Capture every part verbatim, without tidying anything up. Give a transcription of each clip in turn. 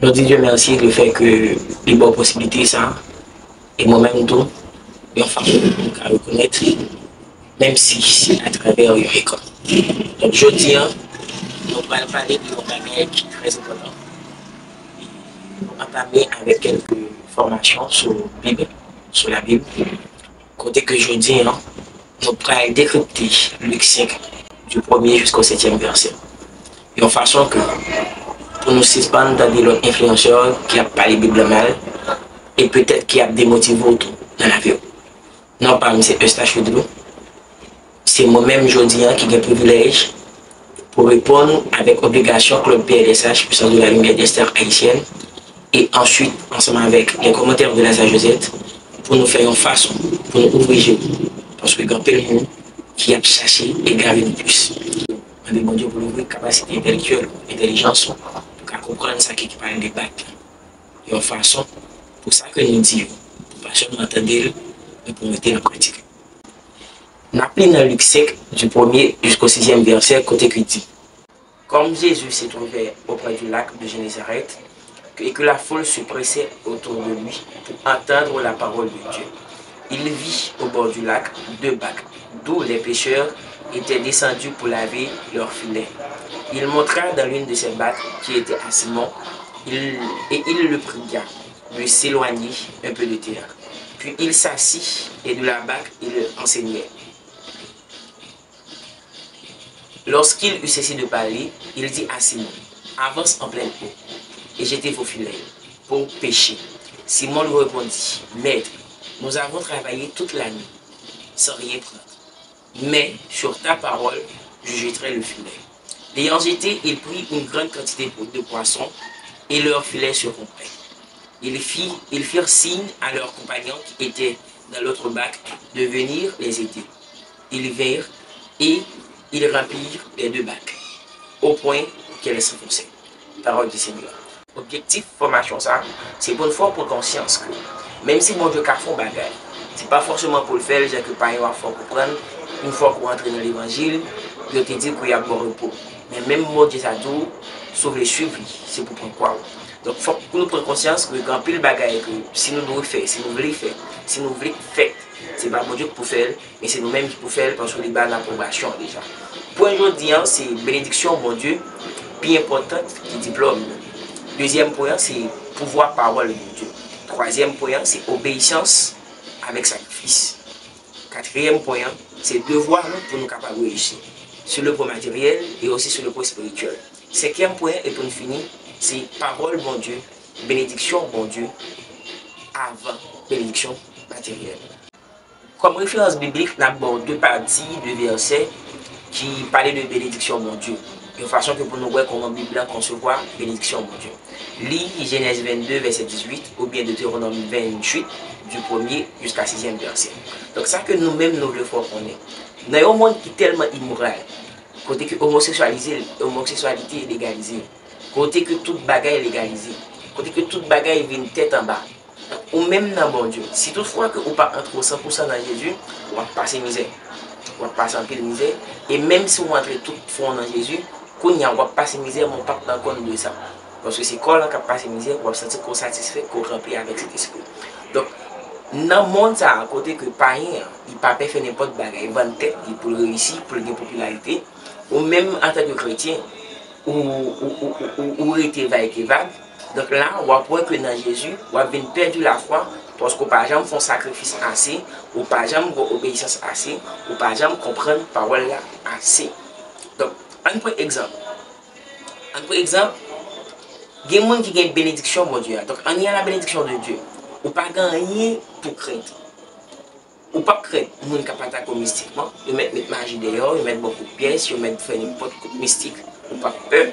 Nou di Dye mèsi lefètke li ba w posiblite sa, e mwen menm tou, yon fason pou m ka rekonèt li, menm si se atravè yon ekran. Donk, jodi a, nou pral pale de yon bagay ki trè enpòtan. E nou antame avèk kèlke enfòmasyon sou Bib, sou Labib. Kote ke jodi a, nou pral dekripte Lik senk, du premye jusqu'au septième verset. Yon fason ke pou nou sispann tande lòt enfliyansè ki ap pale Bib la mal, e petèt ki ap demotive w tou nan lavi w. Non pa m se Eustache Woodloo. Se mwen menm jodi a ki gen privilèj pou reponn avèk obligasyon Club P L S H, Puissance de la Lumière des Stars Haïtiennes, e answit, ansanm avèk les commentaires de Lazare Josette, pou nou fè yon fason pou nou ouvri je nou. Paske gen anpil moun ki ap chache egare nou plis. Mande Bondye pou l ouvri kapasite entèlektyèl ou, entèlijans ou, pou ka konprann sa ki, ki pale de bak la. Yon fason pou sa ke nou di yo, pou pa sèlman tande l, men pou mete l an pratik. N ap li nan Lik senk, du premye jusqu'au sixième verset, kote ki di, Comme Jésus se trouvait auprès du lac de Génézareth, et que la foule se pressait autour de lui pour entendre la parole de Dieu, il vit au bord du lac deux bacs, d'où les pêcheurs étaient descendus pour laver leurs filets. Il montra dans l'une de ces bacs, qui était à Simon, il, et il le pria de s'éloigner un peu de terre. Puis il s'assit et de la baque il enseignait. Lorsqu'il eut cessé de parler, il dit à Simon, Avance en pleine eau et jetez vos filets pour pêcher. Simon lui répondit, Maître, nous avons travaillé toute la nuit sans rien prendre, mais sur ta parole, je jetterai le filet. L'ayant jeté, il prit une grande quantité de poissons et leurs filets se rompaient. Ils firent, ils firent signe à leurs compagnons qui étaient dans l'autre bac de venir les aider. Ils vinrent et ils remplirent les deux bacs, au point qu'elles s'enfonçaient. Parole du Seigneur. Objektif fòmasyon sa, se pou n fè w pran konsyans ke, menm si Bondye ka fè yon bagay, se pa fòseman pou l fè l jan ke payen yo ap fè w konprann, yon fwa ke w antre nan levanjil, yo te di ke y ap ba w repo. Men menm Bondye sa di w, si w vle swiv li, se pou pran kwa w. Donk, fòk pou nou pran konsyans ke gen anpil bagay ke si nou dwe fè, si nou vle fè, si nou vle k fèt, se pa Bondye k pou fè l, men se nou menm ki pou fè l, paske li ba n apwobasyon deja. Pwen jodi an, se benediksyon Bondye pi enpòtan ki diplòm nou. Dezyèm pwen an, se pouvwa pawòl Bondye. Twazyèm pwen an, se obeyisans avèk sakrifis. Katriyèm pwen an, se devwa nou pou nou kapab reyisi. Sou le pwen materyèl e osi sou le pwen espirityèl. Senkyèm pwen an, e pou n fini, se pawòl Bondye, benediksyon Bondye avan benediksyon materyèl. Kòm referans biblik, n ap ba w de pati, de vèsè ki pale de benediksyon Bondye, yon fason ke pou nou wè kòman Bib la konsevwa benediksyon Bondye. Li Jenèz vennde, vèsè dizuit, oubyen Detewonòm venntuit, du premye jiska sizyèm vèsè. Donk, sa ke nou menm nou vle fè w konnen, nan yon mond ki tèlman imoral, kote ke omoseksyalize, omoseksyalite legalize, kote ke tout bagay legalize, kote ke tout bagay vin tèt anba, ou menm nan Bondye, si toutfwa ke ou pa antre w san pou san nan Jezi, w ap pase mizè. W ap pase anpil mizè. E menm si w antre tout fon w nan Jezi, kounye a w ap pase mizè, men w p ap nan konn de sa. Paske se kò w lan k ap pase mizè, w ap santi ke w satisfè, ke w ranpli avèk Sentespri. Donk, nan mond sa a, kote ke payen an, li pa pè fè nenpòt bagay, vann tèt li pou l reyisi, pou l gen popilarite, ou menm antanke kretyen, ou, ou, ou, ou, ou rete vag e vag. Donk la, w ap wè ke nan Jezi, w ap vin pèdi lafwa, paske w pa janm fè yon sakrifis ase, ou pa janm gen obeyisans ase, ou pa janm konprann pawòl la ase. Donk, ann pran egzanp. Ann pran egzanp, gen moun ki gen benediksyon Bondye a. Donk, ann y a la bénédiction de Dieu. Ou pa gen anyen pou krent. Ou p ap krent moun k ap atake w mistikman, yo mèt met maji dèyè w, yo mèt ba w kout pyès, yo mèt fè nenpòt kout mistik, ou p ap pè.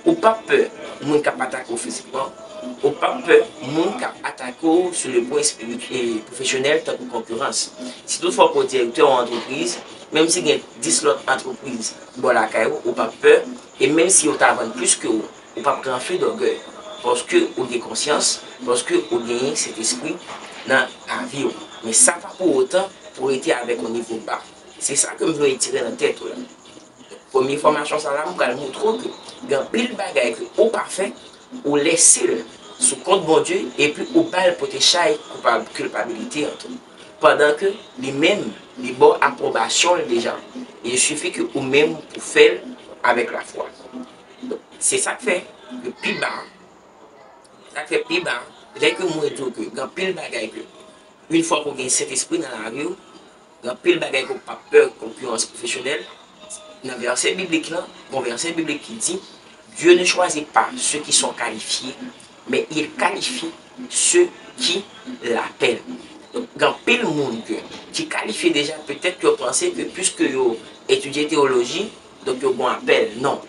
Ou p ap pè moun k ap atake w fizikman, ou p ap pè moun k ap atake w sou le pwen espiri-, e, pwofesyonèl tankou konkirans. Si toutfwa ke w direktè yon antrepriz, menm si gen dis lòt antrepriz bò lakay ou, ou p ap pè, e menm si yo ta vann plis ke w, ou p ap ranfle dògèy, paske ou gen konsyans, paske ou genyen Sentespri nan lavi w. Men sa pa pou otan pou w rete avèk yon nivo ba. Se sa ke m vle retire nan tèt ou la. Premye fòmasyon sa la, m pral montre w ke gen anpil bagay ke ou pa fè, ou lèse l sou kont Bondye, epi ou ba l pote chay koupab-, kilpabilite an tou. Pandan ke li menm, li ba w apwobasyon l deja. Il sifi ke ou menm pou fè l avèk lafwa. Donk, se sa k fè ke pi ba, sa k fè pi ba, lè ke mwen di w ke gen anpil bagay ke, yon fwa ke w gen Sentespri nan lavi w, gen anpil bagay ke w p ap pè konkirans pwofesyonèl. Nan vèsè biblik lan, gon vèsè biblik ki di, Dieu ne choisit pas ceux qui sont qualifiés, mais il qualifie ceux qui l'appellent. Donk, gen anpil moun ke, ki kalifye deja, petèt yo panse ke piske yo etidye teyoloji, donk yo gon apèl. Non.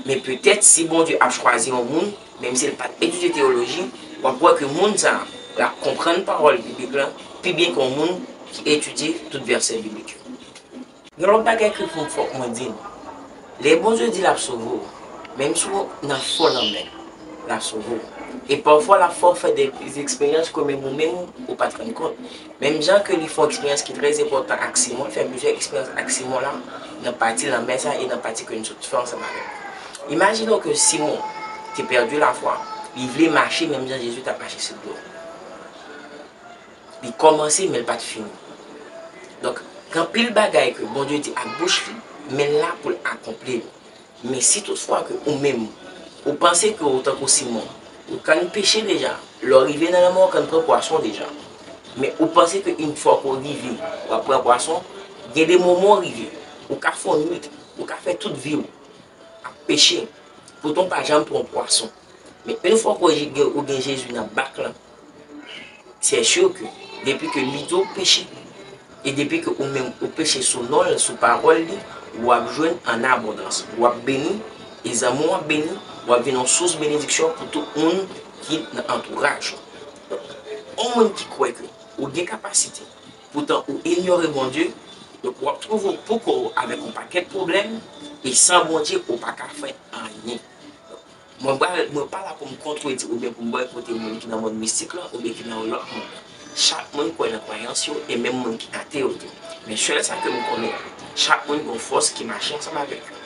Men petèt, si Bondye ap chwazi yon moun, menm si l pa t etidye teyoloji, w ap wè ke moun sa a, l ap konprann pawòl biblik lan pi byen ke yon moun ki etidye tout vèsè biblik yo. Gen lòt bagay ke pou fòk mwen di nou. Lè Bondye di l ap sove w, menm si w nan fon lanmè, l ap sove w. E pafwa, l ap fè w fè de, de eksperyans ke menm ou menm, ou pa t rann kont. Menm jan ke li fè yon eksperyans ki trè enpòtan ak Simon, l fè plizyè eksperyans ak Simon la, nan pati lanmè sa e nan pati ke nou sot fè ansanm avè l. Imajine w ke Simon te pèdi lafwa, li vle mache menm jan Jezi t ap mache sou dlo. Li kòmanse, men l pa t fini. Donk, gen anpil bagay ke Bondye di ak bouch li, men l la pou l akonpli l. Men si toutfwa ke ou menm, ou panse ke ou tankou Simon, ou konn peche deja, lè w rive nan lanmè w konn pran pwason deja. Men ou panse ke yon fwa ke w rive, w ap pran pwason, gen de moman w rive, ou ka fè yon nwit, ou ka fè tout vi w ap peche, poutan w pa janm pran pwason. Men yon fwa ke w gen, ou gen Jezi nan bak lan, c'est sûr que depi ke li di w peche, e depi ke ou menm ou peche sou non l, sou pawòl li, w ap jwenn an abondans. W ap beni, e zanmi w ap beni, w ap vin yon sous benediksyon pou tout moun ki nan antouraj ou. Donk, yon moun ki kwè ke ou gen kapasite, poutan ou inyore Bondye, donk w ap twouve w poukò w avèk yon pakèt pwoblèm, e san Bondye, ou pa ka fè anyen. Mwen pa, mwen pa la pou m kontredi oubyen pou m bòykote moun ki nan mond mistik lan oubyen ki nan yon lòt mond. Chak moun kwè nan kwayans yo, e menm moun ki ate yo tou. Men sèl sa ke m konnen, chak moun gen yon fòs ki mache ansanm avèk yo.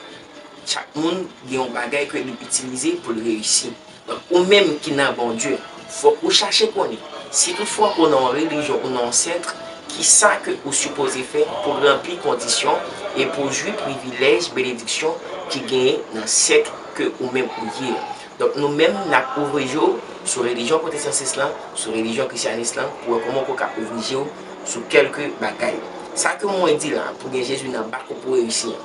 Chak moun gen yon bagay ke li itilize pou l reyisi. Donk, ou menm ki nan Bondye, fòk ou chache konnen, si toutfwa ke w nan yon relijyon ou nan yon sèk, kisa ke ou sipoze fè pou ranpli kondisyon e pou jwi privilèj, benediksyon ki genyen nan sèk ke ou menm ou ye. Donk, nou menm, n ap ouvri je w sou relijyon pwotestantis lan, sou relijyon krisyanis lan, pou wè kòman w ka ouvri je w sou kèlke bagay. Sa ke mwen di la, pou gen Jezi nan bak ou pou reyisi an.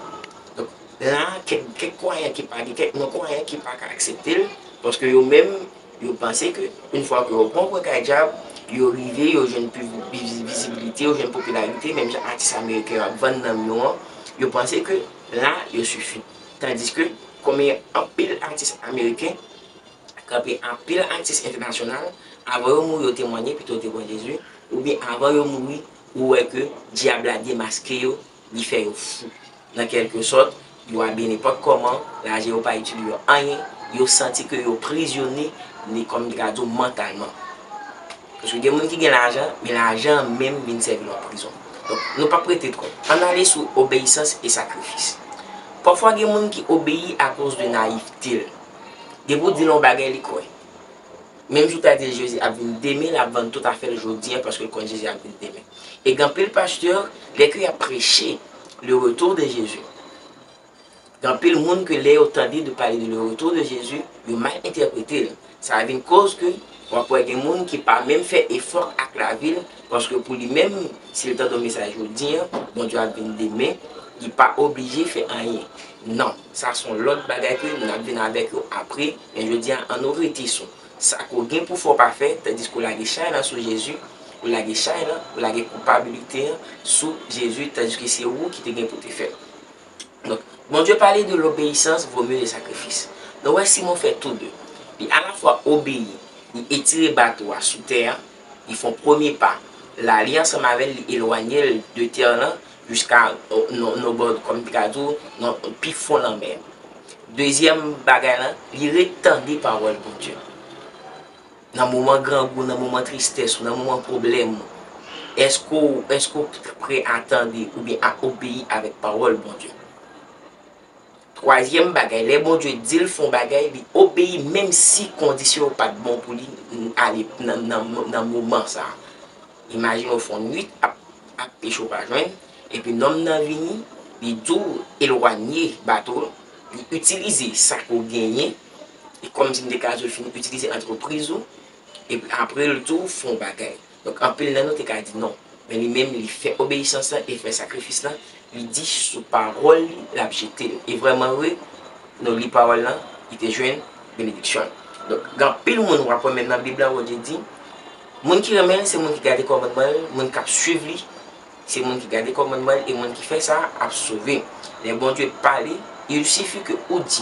Donk, la, kèk, kèk kwayan ki pa gen, kèk non kwayan ki pa ka aksepte l, paske yo menm, yo panse ke yon fwa ke yo pran pwen kay dyab, yo rive, yo jwenn pi vizi-, vizibilite, yo jwenn popilarite, menm jan atis ameriken yo ap vann nanm yo an, yo panse ke la, yo sifi. Tandiske, konbyen anpil atis ameriken, kanpe anpil atis entènasyonal, avan yo mouri, yo temwanye, pito yo te pran Jezi, oubyen avan yo mouri, ou wè ke dyab la demaske yo, li fè yo fou. Nan kèlke sòt, yo abye nenpòt kòman, lajan yo pa itil yo anyen, yo santi ke yo prizone, ni kòm m te ka di w, mantalman. Paske gen moun ki gen lajan, men lajan an menm vin sèvi l yon prizon. Donk, nou p ap rete twòp. Ann ale sou obeyisans e sakrifis. Pafwa gen moun ki obeyi akoz de nayivte l. Depi w di l yon bagay, li kwè. Menm si w ta di l Jezi ap vin demen, l ap vann tout afè l jodi a paske l konn Jezi ap vin demen. E gen anpil pastè, lè ke y ap preche le retour de Jésus, gen anpil moun ke lè yo tande de pale de le retour de Jésus, yo mal entèprete l. Sa vin koz ke w ap wè gen moun ki pa menm fè efò ak lavi l, paske pou li menm, si l tande yon mesaj jodi a, Bondye ap vin demen, li pa oblije fè anyen. Non, sa se yon lòt bagay ke n ap vin avèk yo apre, men jodi a, ann nou rete sou sa ke w gen pou fè w pa fè, tandiske w lage chay lan sou Jezi, ou lage chay lan, ou lage koupabilite an sou Jezi, tandiske se ou ki te gen pou te fè l. Donk, Bondye pale de l'obéissance vaut mieux le sacrifice. Nou wè Simon fè tou de. Li alafwa obeyi, li etire bato a sou tè a, li fè yon premye pa. La, li ansanm avè l, li elwanye l de tè lan, jiska, o, nan, nan bò, kòm te ka di w, nan pi fon lanmè. Dezyèm bagay lan, li ret tande pawòl Bondye. Nan moman grangou, nan moman tristès ou, nan moman pwoblèm ou, èske w, èske w prè a tande oubyen a obeyi avèk pawòl Bondye? Twazyèm bagay, lè Bondye di l fè yon bagay, li obeyi menm si kondisyon yo pa t bon pou li ale nan, nan, nan moman sa a. Imajine w fè yon nuit ap, ap peche w pa jwenn, epi nonm nan vini, li di w elwanye bato, li itilize sa ke w genyen, e kòmsi m te ka di w fin itilize antrepriz ou, epi apre l di w fè yon bagay. Donk, anpil nan nou te ka di non. Men li menm, li fè obeyisans lan e fè sakrifis lan. Li di sou pawòl li, l ap jete l. E vrèman vre, nou li pawòl lan, li te jwenn benediksyon l. Donk, gen anpil moun w ap wè menm nan Bib la, Bondye di, moun ki renmen l, se moun ki gade kòmandman l, moun k ap suiv li, se moun ki gade kòmandman l, e moun ki fè sa ap sove. Lè Bondye pale, il suffit que ou di,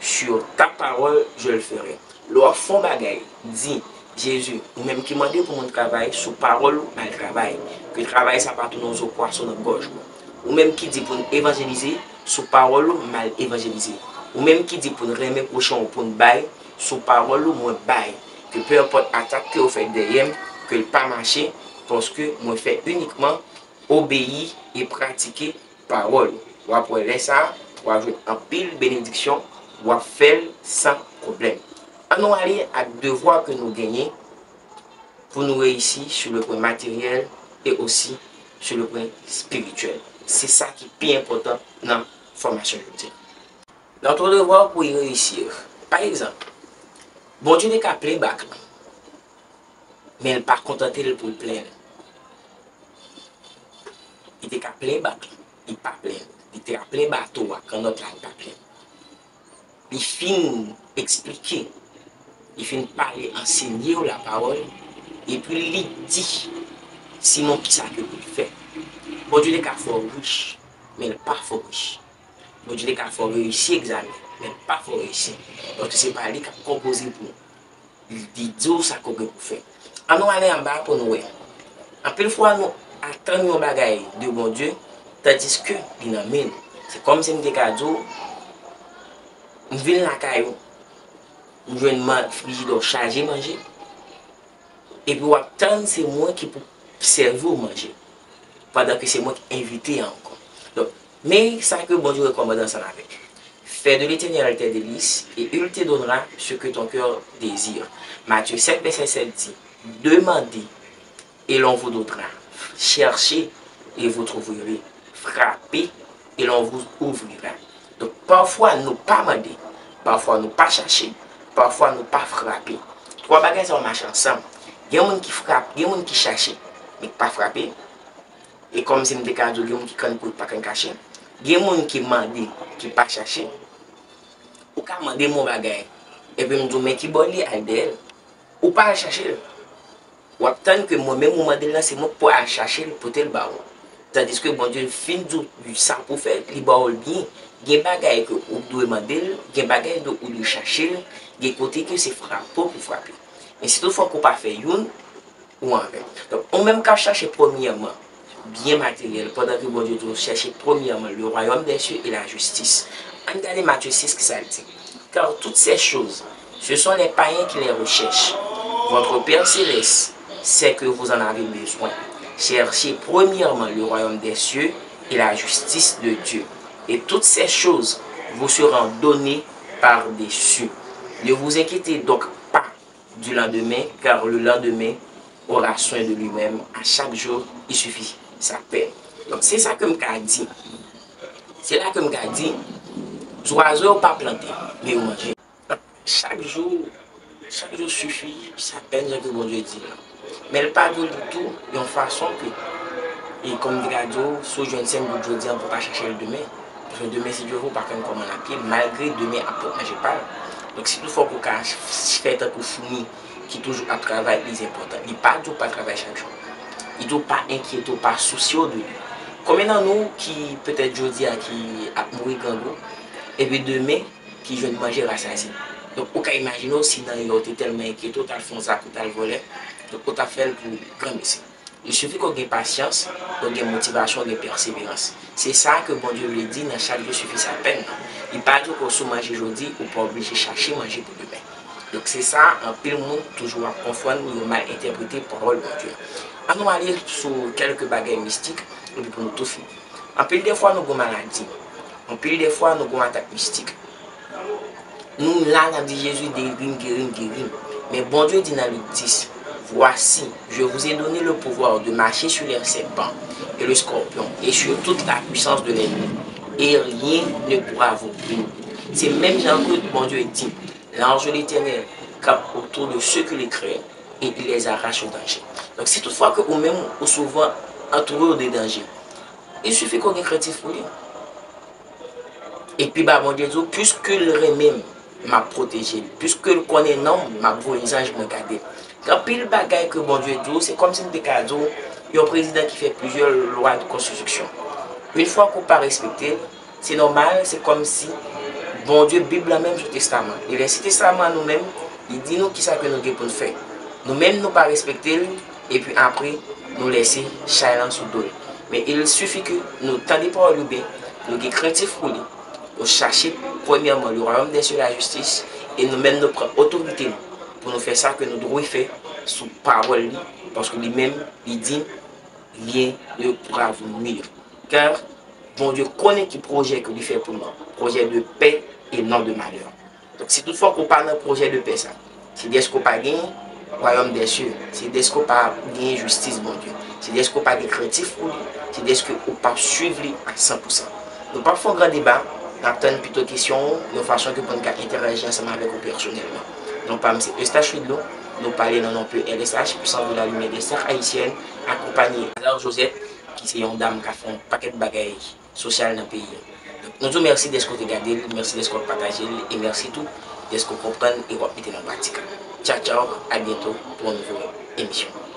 sur ta parole, je le ferai. Lè w ap fè yon bagay, di, Jezi, ou menm ki mande pou moun travay, sou pawòl ou, m al travay. Ke travay sa pa tounen yon zo pwason nan gòj mwen. Ou menm ki di pou n evanjelize, sou pawòl ou, m al evanjelize. Ou menm ki di pou n renmen pwochen w, pou n bay, sou pawòl ou, mwen bay. Ke pe enpòt atak ke yo fè dèyè m, ke l pa mache, paske mwen fè inikman obeyi e pratike pawòl ou. W ap wè lè sa a, w ap jwenn anpil benediksyon, w ap fè l san pwoblèm. Ann nou ale ak devwa ke nou genyen pou nou reyisi sur le plan matériel et aussi sur le plan spirituel. Se sa ki pi enpòtan nan fòmasyon jodi a. Notre devoir pour y réussir. Pa egzanp, Bondye te ka plen bak la, men l pa kontante l pou l plen l. Li te ka plen bak la, li pa plen l. Li te ka plen bato a, kannòt la, li pa plen l. Li fin eksplike, li fin pale, ansenye w lapawòl, epi li di Simon kisa ke pou l fè. Bondye te ka fè w rich, men l pa fè w rich. Bondye te ka fè w reyisi egzamen, men l pa fè w reyisi. Paske se pa li k ap konpoze pou ou. Li di w sa ke w gen pou fè. Ann nou ale anba pou nou wè. Anpil fwa, nou atann yon bagay de Bondye, tandiske li nan men nou. Se kòmsi m te ka di w, m vin lakay ou, m jwenn man-, frijidè w chaje manje, epi w ap tann se mwen ki pou sèvi w manje, pandan ke se mwen ki envite a ankò. Donk, men sa ke Bondye rekòmande ansanm avèk, Fais de l'Éternel tes délices, et il te donnera ce que ton cœur désire. Matthieu sept, verset sept dit, Demandez, et l'on vous donnera. Cherchez, et vous trouverez. Frappez, et l'on vous ouvrira. Donk, pafwa nou pa mande, pafwa nou pa chache, pafwa nou pa frape. Twa bagay sa yo mache ansanm. Gen moun ki frape, gen moun ki chache, men ki pa frape. E kòmsi m te ka di w, gen moun ki kann kout pa kann kache. Gen moun ki mande, ki pa chache. Ou ka mande m yon bagay, epi m di w, men ki bò l ye, al dèyè l. Ou pa al chache l. W ap tann ke mwen menm ou mande l lan, se mwen k pou al chache l, pote l ba ou. Tandiske Bondye fin di w sa pou fè, li ba w l byen. Gen bagay ke ou dwe mande l, gen bagay ke ou dwe chache l, gen kote ke se frape w pou frape. Men si toutfwa ke w pa fè youn, ou anven. Donk, ou menm k ap chache premyèman byen materyèl, pandan ke Bondye di w chèche premyèman le royaume des cieux et la justice. Ann gade Matthieu six, kisa l di. Car toutes ces choses, ce sont les païens qui les recherchent. Votre Père céleste sait que vous en avez besoin. Cherchez premièrement le royaume des cieux et la justice de Dieu. Et toutes ces choses vous seront données par-dessus. Ne vous inquiétez donc pas du lendemain, car le lendemain aura soin de lui-même. À chaque jour, il suffit sa peine. Donk, se sa ke m ka di. Se la ke m ka di, zwazo yo pa plante, men yo manje. Chak jou, chak jou sifi sa pèn, jan ke Bondye di la. Men l pa di w li tou yon fason ke, e kòm m te ka di w, si w jwenn senk goud jodi a, pou w pa chache l demen. Paske demen, si Dye vle, w pa konn kòman l ap ye, malgre demen ap pot manje pa l. Donk, si toutfwa w ka fè tankou foumi ki toujou ap travay, li enpòtan. Li pa di w pa travay chak jou. Li di w pa enkyete w, pa sousye w de li. Konbyen nan nou ki, petèt jodi a, ki ap mouri grangou, epi demen, ki jwenn manje rasazye. Donk, ou ka imajine w si nan yè w te tèlman enkyete w, w t al fè yon zak, ou t al vòlè, donk, ou t ap fè l pou granmesi. Il suffit ke w gen pasyans, ke w gen motivasyon, w gen pèseverans. Se sa ke Bondye vle di nan chaque jour suffit sa peine nan. Li pa di w ke si w manje jodi, ou pa oblije chache manje pou demen. Donk, se sa, anpil moun toujou ap konfonn, yo mal entèprete pawòl Bondye. Ann nou ale sou kèlke bagay mistik, epi pou nou tou fini. Anpil de fwa, nou gen maladi. Anpil de fwa, nou gen yon atak mistik. Nou la, n ap di, Jezi, geri m, geri m, geri m. Men Bondye di nan Lik dis, Voici, je vous ai donné le pouvoir de marcher sur les serpents et le scorpion et sur toute la puissance de l'ennemi, et rien ne pourra vous nuire. Se menm jan ke Bondye di, L'ange de l'Éternel campe autour de ceux qui le craignent et il les arrache au danger. Donk, si toutfwa ke ou menm ou souvan antoure de danje, il suffit ke w gen krentif pou li. Epi ba Bondye di w, piske l renmen m, m ap pwoteje l. Piske l konnen non m, m ap voye zanj mwen gade l. Gen anpil bagay ke Bondye di w, se kòmsi m te ka di w, yon prezidan ki fè plizyè lwa de konstitiksyon. Yon fwa ke w pa respekte l, se nòmal, se kòmsi Bondye, Bib la menm se yon testaman. E lè se testaman nou menm, li di nou kisa ke nou gen pou n fè. Nou menm nou pa respekte l, epi apre, nou lèse chay lan sou do l. Men il suffit ke nou tande pawòl yo byen, nou gen krentif pou li, nou chache premyèman le royaume des cieux, la justice, e nou menm nou pran otorite nou pou nou fè sa ke nou dwe fè sou pawòl li, paske li menm, li di, rien ne pourra vous nuire. Car Bondye konnen ki pwojè ke li fè pou nou. Pwojè de pè e non de malè. Donk, si toutfwa ke w pa nan pwojè de pè sa, se dèske w pa gen wayòm dèsye, se dèske w pa gen jistis Bondye, se dèske w pa gen krentif pou li, se dèske ou p ap swiv li a san pou san. Nou p ap fè yon gran deba, n ap tann pito kesyon w, yon fason ke pou n ka entèraji ansanm avèk ou pèsonèlman. Non pa m se Eustache Widlou, nou pale nan non P L S H, Puissance de la Lumière des Sœurs Haïtiennes, akonpaye Lazare Josette, ki se yon dam k ap fè yon pakèt bagay sosyal nan peyi a. Donk, nou di w mèsi dèske w te gade l, mèsi dèske w ap pataje l, e mèsi tou dèske w konprann e w ap mete l an pratik. Tchaw, tchaw, a byento pou yon nouvo emisyon.